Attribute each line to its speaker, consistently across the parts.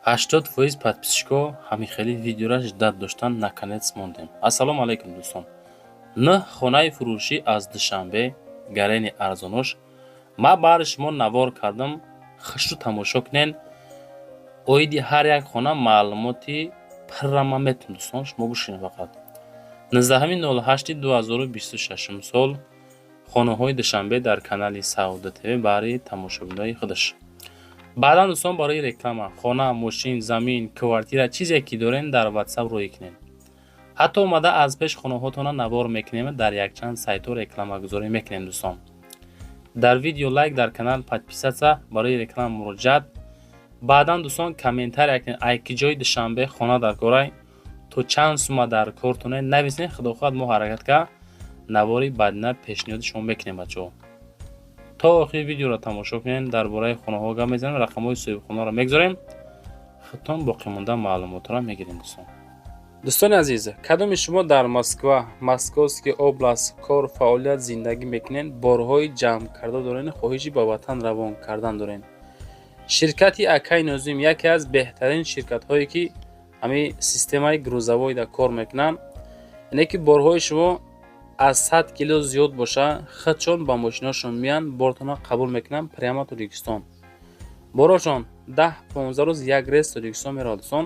Speaker 1: 80% подписчикҳо ҳамин хели видеора ждать доштан. Наконец мондем. Ассалому алайкум, дӯстон! Нӯҳ хонаи фурӯшӣ аз Душанбе, гарени арзонош ма баъри шумо навор кардам. Хушрӯ тамошо кунен. Оиди ҳар як хона маълумоти пурра ман метавонам, дӯстон, шумо гӯш кунед фақат. 19.08.2026 сол хонаҳои Душанбе дар канали Саодат ТВ баҳри тамошобинои худаш. Баъдан, дӯстон, барои реклама хона, мошин, замин, квартира, чизе ки дорен, дар Ватсап рӯй кунед. Ҳатто омада аз пеш хонаҳотона навор мекунем, дар якчанд сайтҳо рекламагузорӣ мекунем. Дӯстон, дар видео лайк, дар канал подписаться, барои реклама муроҷиат. Баъдан, дӯстон, комментария кунед, ай ки ҷои Душанбе хона дар корай, то чанд сума дар кортоне нависен. Худо хоҳад, мо ҳаракат кард, навори баъдина пешниҳоди шумо мекунем. Бачаҳо, то охири видеоро тамошо кунед. Дар бораи хонаҳо гап мезанем, рақамҳои соҳибхонаро мегузорем, худтон боқимонда маълумотро мегирем. Дӯстон, дӯстони азиз, кадоми шумо дар Москва, Московский область кор, фаъолият, зиндагӣ мекунед, борҳои ҷамъ карда дорен, хоҳиши ба ватан равон кардан дорен, ширкати Акай Нозим яке аз беҳтарин ширкатҳое, ки ҳамин системаи грузовойда кор мекунанд, яъне ки борҳои шумо аз 100 кило зиёд боша, худшон ба мошиношон меянд, бортона қабул мекунанд, прямо Тоҷикистон. Борошон 10-15 рӯз як рейс Тоҷикистон меравад. Дӯстон,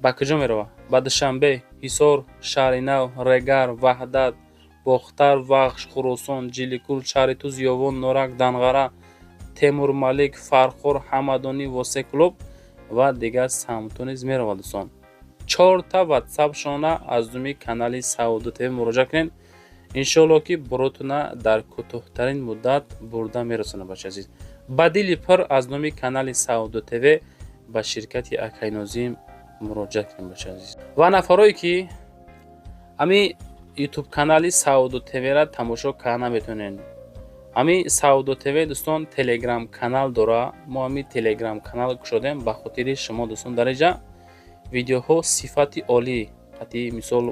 Speaker 1: ба куҷо меравад? Ба Душанбе, Ҳисор, Шаҳри Нав, Регар, Ваҳдат, Бохтар, Вахш, Хуросон, Ҷиликул, шаҳри Туз, Ёвон, Норак, Данғара, Темурмалик, Фархор, Ҳамадонӣ, Восе, Кӯлоб ва дигар самтҳо низ меравад. Дӯстон, чорта ватсапшона аз думи канали Саодат ТВ муроҷиат кунед. Иншоалло, ки боротона дар кӯтоҳтарин муддат бурда мерасонад. Бачаи азиз, ба дили пур аз номи канали Саодат ТВ ба ширкати Акайнозим муроҷиат кунем. Бачаи азиз, ва нафарое ки ҳамин Ютуб канали Саодат ТВ-ра тамошо карда наметавонед, ҳамин Саодат ТВ, дӯстон, Телеграм канал дора. Мо ҳамин Телеграм канал кушодем ба хотири шумо, дӯстон. Дар инҷа видеоҳо сифати олӣ қати мисол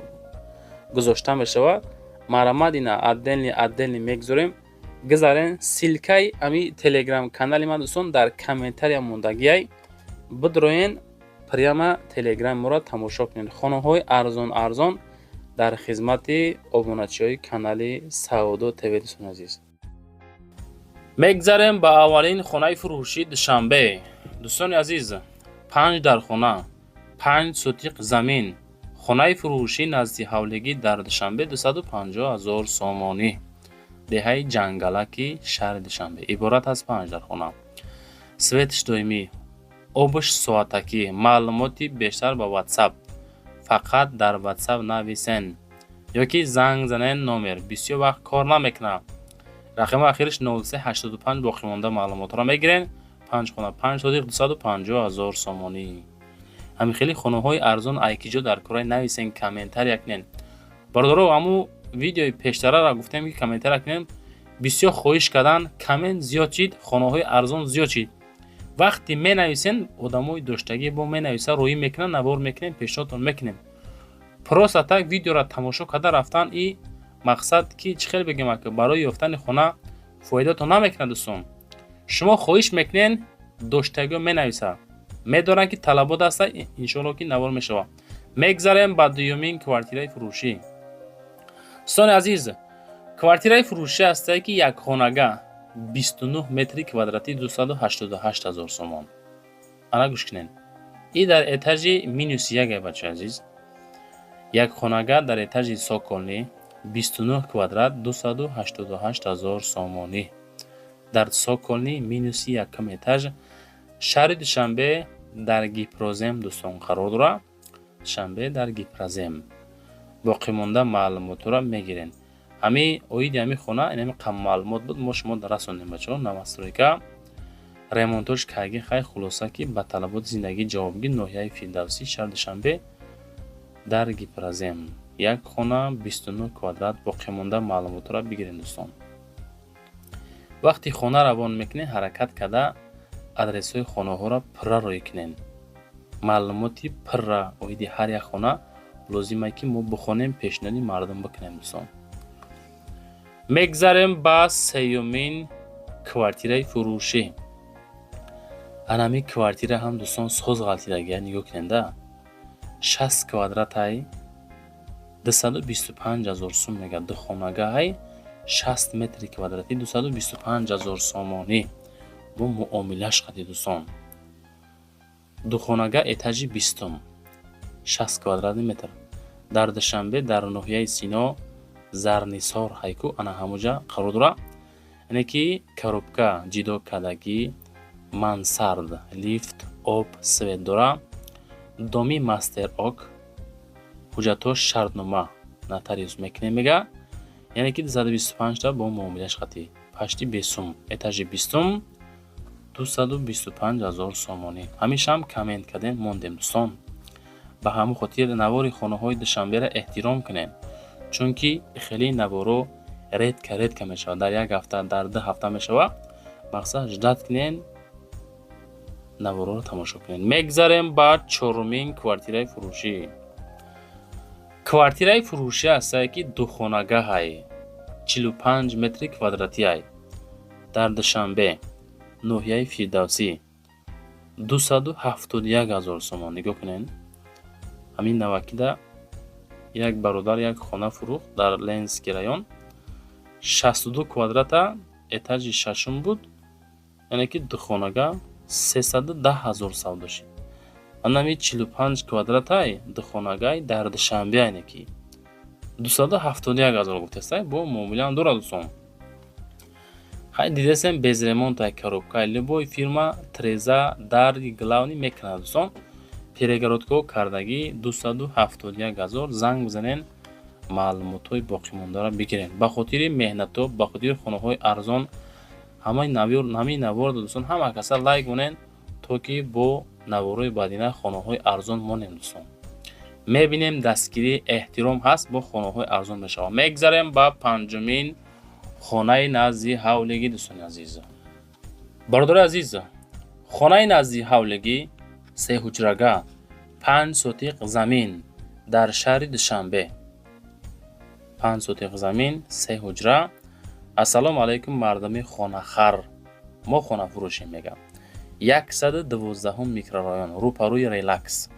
Speaker 1: гузошта мешавад. Марамад ина отдельный отдельный мегузорем. Гузарен, ссылкаи ҳамин Телеграм канали ман, дӯстон, дар комментария мондагиай. Бидроен, прямо Телеграми моро тамошо кунед. Хонаҳои арзон арзон дар хизмати обуначиҳои канали Саодат ТВ. Дӯстони азиз, мегзарем ба аввалин хонаи фурӯшии Душанбе. Дӯстони азиз, панҷ дархона, 5 сотиқ замин, хонаи фурӯшӣ назди ҳавлигӣ дар Душанбе, 250 000 сомонӣ, деҳаи Ҷангалаки шаҳри Душанбе. Иборат аз панҷ дархона, светш доимӣ, обш соатакӣ. Маълумоти бештар ба Ватсап. Фақат дар Ватсап нависен ё ки занг занен. Номер бисёр вақт кор намекунад. Рақами ахириш 0385. Боқимонда маълумотро мегирен. Панҷ хона, 5 сотиқ, 250 000 сомонӣ. Ҳамин хели хонаҳои арзон айкиҷо дар кораи, нависен, комментария кунен. Бародаро, ҳаму видеои пештарара гуфтем, ки комментария кунем. Бисёр хоҳиш кардан, коммент зиёд шид, хонаҳои арзон зиёд шид. Вақте менависен, одамои доштагӣ бо менависа, роӣ мекунанд, навор мекунем, пешниҳодтон мекунем. Просто так видеоро тамошо карда рафтан и мақсад ки чӣ хел бигем, ака, барои ёфтани хона фоидатон намекунад. Дӯстон, шумо хоҳиш мекунен, доштагиҳо менависад, медонанд, ки талабот аста. Иншоалло, ки навор мешавад. Мегзарем ба дуюмин квартираи фурӯшӣ. Дӯстони азиз, квартираи фурӯшӣ ҳастае, ки якхонага, 29 метри квадратӣ, 288 ҳазор сомон. Ана, гӯш кунед, и дар этажи минус яке. Бачаи азиз, якхонага дар этажи цокольный, 29 квадрат, 288 ҳазор сомонӣ, дар цокольный минуси якум этаж, шаҳри Душанбе, дар Гипрозем, дӯстон, қарор дорад. Душанбе, дар Гипрозем. Боқимонда маълумотҳоро мегирем. Ҳами оиди ҳами хона инами қам маълумот буд, мо шумо расондем. Бачаҳо, новостройка, ремонтош карги. Хай, хулоса, ки ба талаботи зиндагӣ ҷавобгӣ, ноҳияи Фирдавсӣ, шаҳри Душанбе, дар Гипрозем, як хона, 29 квадрат. Боқимонда маълумотҳоро бигирем. Дӯстон, вақти хона равон мекунед, ҳаракат карда адресҳои хонаҳоро пурра роӣ кунед. Маълумоти пурра оиди ҳар як хона лозиме, ки мо бихонем, пешниҳоди мардум бикунем. Дӯстон, мегзарем ба сеюмин квартираи фурӯшӣ. Анами квартира ҳам, дӯстон, соз ғалтидагия, нигоҳ кунед, 60 квадратай, 225 000 сум мега. Духонагай, 60 метри квадратӣ, 225 000 сомонӣ бо муомилаш қади, дӯстон. Духонага, этажи 20-ум, 60 квадратный метр, дар Душанбе, дар ноҳияи Сино, Зарнисор ҳайку, ана ҳамуҷа қарор дорад. Яъне ки коробка ҷидо кардагӣ, мансард, лифт, об, свет дора. Доми мастер ок, ҳуҷҷатҳо, шартнома нотариус мекунем, мега. Яъне ки 225 та бо муомилаш қатӣ, пашти бесум, этажи 20-ум, 225 000 сомонӣ. Ҳамешаам коммент кардем, мондем, дӯстон. Ба ҳамон хотир навори хонаҳои Душанберо эҳтиром кунем, чунки хеле наворо редко редко мешавад, дар як ҳафта, дар 2 ҳафта мешавад. Мақсад, ждать кунен, навороро тамошо кунед. Мегзарем ба чорумин квартираи фурӯшӣ. Квартираи фурӯшӣ ҳастае, ки духонагаҳай, 45 метри квадратиай, дар Душанбе, ноҳияи Фирдавсӣ, 271 000 сомон. Нигоҳ кунед, ҳамин навакида як бародар як хона фурӯхт дар Ленинский район, 62 квадрата, этажи шашум буд, яъне ки духонага, 310 000 савдо шид. Анами 45 квадратай, духонагай, дар Душанбе, яъне ки 271 000 гуфтастай, бо муомилаам дорад, дӯстон. Хай, дидесем, без ремонтай, коробкай, любой фирма, треза, дар главный мекунад, дӯстон. Перегородкаҳо кардагӣ, 271 000. Занг бизанен, маълумотҳои боқимондаро бигирем. Ба хотири меҳнатҳо, ба хотири хонаҳои арзон ҳамаи наворро, дӯстон, ҳама каса лайк монен, то ки бо наворҳои баъдина хонаҳои арзон монем, дӯстон. Мебинем, дастгирӣ, эҳтиром ҳаст, бо хонаҳои арзон мешавад. Мегзарем ба панҷумин хонаи назди ҳавлигӣ, дӯстони азиз, бародари азиз. Хонаи назди ҳавлигӣ, сеҳуҷрага, 5 сотиқ замин, дар шаҳри Душанбе, 5 сотиқ замин, се ҳуҷра. Ассалому алайкум, мардуми хонахар, мо хонафурӯшем, мегам. 112-ум микрорайон, рӯпарӯи Релакс,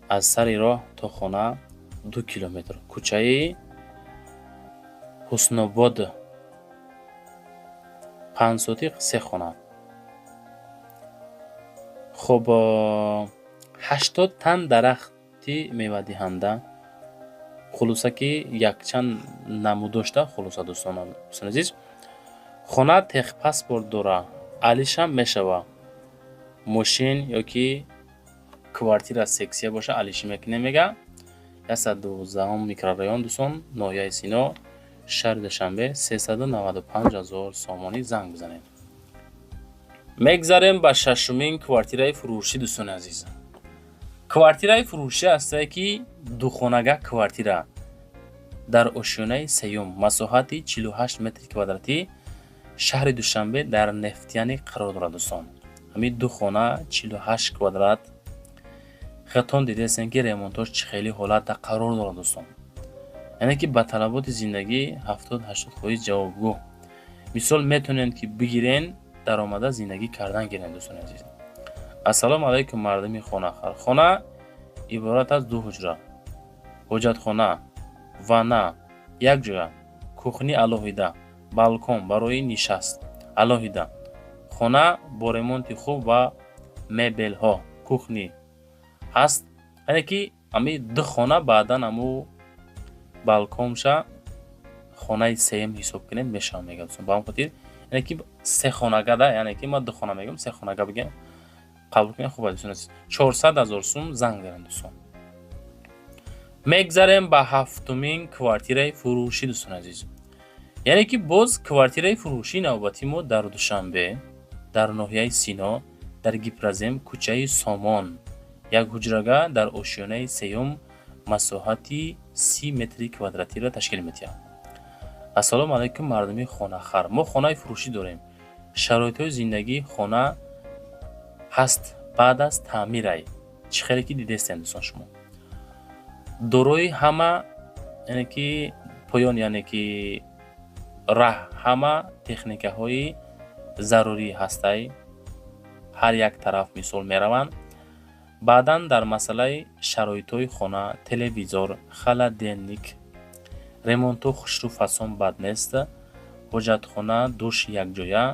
Speaker 1: аз сари роҳ то хона 2 километр, кӯчаи Ҳуснобод, 5 сотиқ, се хона. Хуб, 80 тан дарахти мевадиҳанда, хулоса ки якчанд намуд дошта. Хулоса, дӯстони азиз, хона техпаспорт дора, алишам мешава. Мошин ё ки квартира сексия боша, алишӣ мекунем, мега. 112-ум микрорайон, дӯстон, ноҳияи Сино, шаҳри Душанбе, 395 000 сомонӣ. Занг бизанед. Мегзарем ба шашумин квартираи фурӯшӣ, дӯстони азиз. Квартираи фурӯшӣ ҳастае, ки духонага квартира, дар ошёнаи сеюм, масоҳати 48 метри квадратӣ, шаҳри Душанбе, дар Нефтяник қарор дорад, дӯстон. Ҳамин ду хона, 48 квадрат, худтон дидестем, ки ремонтош чӣ хеле ҳолатда қарор дорад, дӯстон. Яъне ки ба талаботи зиндагӣ 70-80% ҷавобгӯ. Мисол, метавонед, ки бигирен, даромада зиндагӣ кардан гирен, дӯстони азиз. Ассалому алайкум, мардуми хонахар. Хона иборат аз ду ҳуҷра, ҳоҷатхона, ванна якҷоя, кухни алоҳида, балкон барои нишаст алоҳида. Хона бо ремонти хуб ва мебелҳо, кухни ҳаст. Яъне ки ҳамин ду хона, баъдан ҳаму балконша хонаи сеюм ҳисоб кунем, мешавад, мегӯям. Ба ҳамин хотир, яъне ки се хонагада, яъне ки ман ду хона мегӯям, се хонага бигем, қабул кунем, хуб аст, дӯстони азиз. 400 000 сум, занг занед, дӯстон. Мегзарем ба ҳафтумин квартираи фурӯшӣ, дӯстони азиз. Яъне ки боз квартираи фурӯшии навбатии мо дар Душанбе, дар ноҳияи Сино, дар Гипрозем, кӯчаи Сомон, як ҳуҷрага, дар ошёнаи сеюм, масоҳати 30 метри квадратиро ташкил медиҳад. Ассалому алайкум, мардуми хонахар, мо хонаи фурӯшӣ дорем. Шароитҳои зиндагии хона ҳаст, баъд аз таъмирай, чӣ хеле ки дидестем, дӯстон, шумо. Дорои ҳама, яъне ки поён, яъне ки раҳ, ҳама техникаҳои зарурӣ ҳастай. Ҳар як тараф мисол мераванд. Баъдан дар масъалаи шароитҳои хона: телевизор, холодильник, ремонту хушрӯ, фасон бад нест, ҳоҷатхона, душ якҷоя,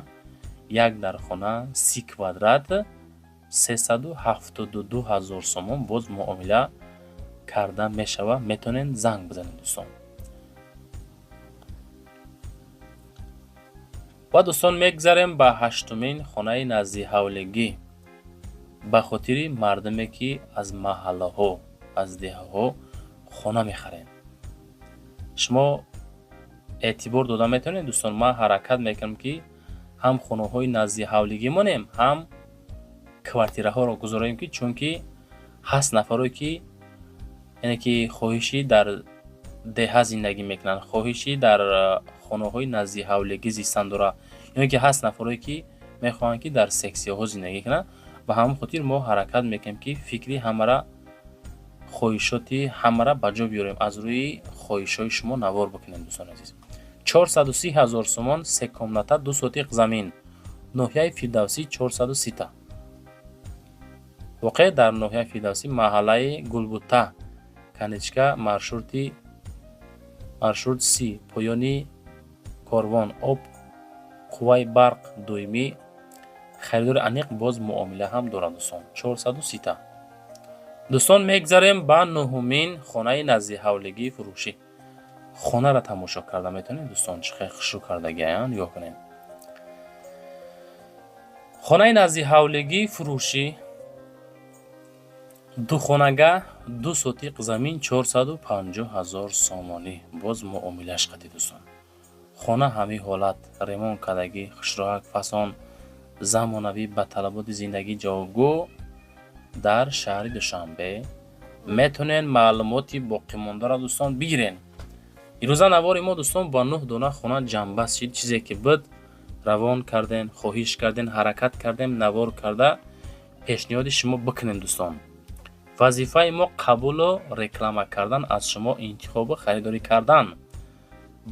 Speaker 1: як дар хона, 30 квадрат, 372 ҳазор сомон, боз муомила карда мешавад. Метавонед занг бизанед, дӯстон. Ва, дӯстон, мегзарем ба ҳаштумин хонаи наздиҳавлигӣ ба хотири мардуме, ки аз маҳаллаҳо, аз деҳаҳо хона мехаред. Шумо эътибор дода метавонед, дӯстон, ман ҳаракат мекунам, ки ҳам хонаҳои наздиҳавлигӣ монем, ҳам квартираҳоро гузорем, ки чунки ҳаст нафаре, ки яъне ки хоҳиши дар деҳа зиндагӣ мекунанд, хоҳиши дар хонаҳои наздиҳавлигӣ зистан дорад, ё ин ки ҳаст нафаре, ки мехоҳанд, ки дар сексияҳо зиндагӣ кунанд. Ба ҳамон хотир мо ҳаракат мекунем, ки фикри ҳамара, хоҳишоти ҳамара ба ҷо биёрем, аз рӯи хоҳишҳои шумо навор бикунем. Дӯстони азиз, 430 ҳазор сомон, се комната, 2 сотиқ замин, ноҳияи Фирдавсӣ, 430-та. Воқеъ дар ноҳияи Фирдавсӣ, маҳаллаи Гулбута, конечка маршрут си, поёни корвон, об, қувваи барқ доимӣ. Харидори аниқ, боз муомила ҳам дорад, дӯстон, 430-та. Дӯстон, мегзарем ба нуҳумин хонаи наздиҳавлигии фурӯшӣ. Хонаро тамошо карда метавонед, дӯстон, чӣ хел хушрӯ кардагиаян, нигоҳ кунед. Хонаи наздиҳавлигии фурӯшӣ, духонага, 2 сотиқ замин, 450 ҳазор сомонӣ, боз муомилааш қатӣ. Дӯстон, хона ҳамин ҳолат ремонт кардагӣ, хушроҳак, фасон, замонавӣ, ба талаботи зиндагӣ ҷавобгӯ дар шаҳри Душанбе. Метавонед маълумоти боқимондаро, дӯстон, бигиред. Ирӯза навори мо, дӯстон, ба нӯҳ дона хона ҷамъбаст шид. Чизе ки буд, равон кардем, хоҳиш кардем, ҳаракат кардем, навор карда пешниҳоди шумо бикунем. Дӯстон, вазифаи мо қабулу реклама кардан, аз шумо интихобу харидорӣ кардан.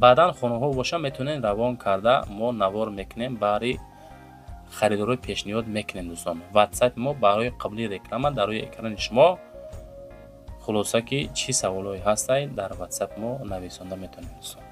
Speaker 1: Баъдан хонаҳо боша, метавонед равон карда, мо навор мекунем, баъри харидорро пешниҳод мекунем. Дӯстон, ватсапи мо барои қабули реклама дар рӯи экрани шумо. Хулоса, ки чӣ саволҳое ҳастай, дар ватсапи мо нависонда метавонед, дӯстон.